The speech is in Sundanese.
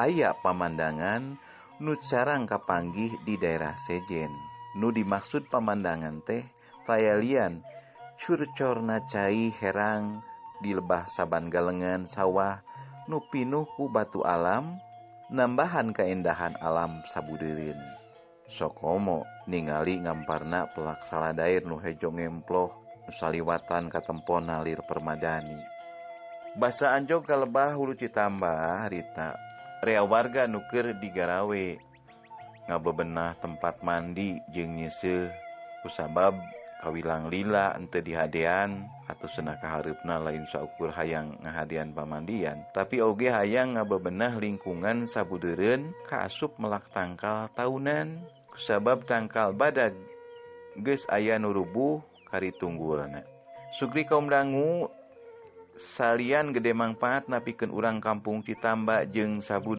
Aya pamandangan nu carang kapanggih di daerah sejen. Nu dimaksud pamandangan teh tayalian curcorna cai herang di lebah saban galengan sawah nu pinuh ku batu alam nambahan kaendahan alam sabudeureun. Sokomo ningali ngamparna pelak saladair nu hejo ngemploh nu saliwatan katempona lir permadani. Basa anjog ka lebah hulu Citamba harita rea warga nu keur digarawe ngabebenah tempat mandi jeung nyeuseuh kusabab kawilang lila henteu dihadean atau cenah kahareupna lain saukur hayang ngahadean pamandian tapi oge hayang ngabebenah lingkungan sabudeureun kaasup melak tangkal taunan kusabab tangkal badag geus aya nu rubuh kari tunggulna. Sugri kaum dangu salian gede mangpaatna pikeun urang kampung Citamba jeung sabudeureun.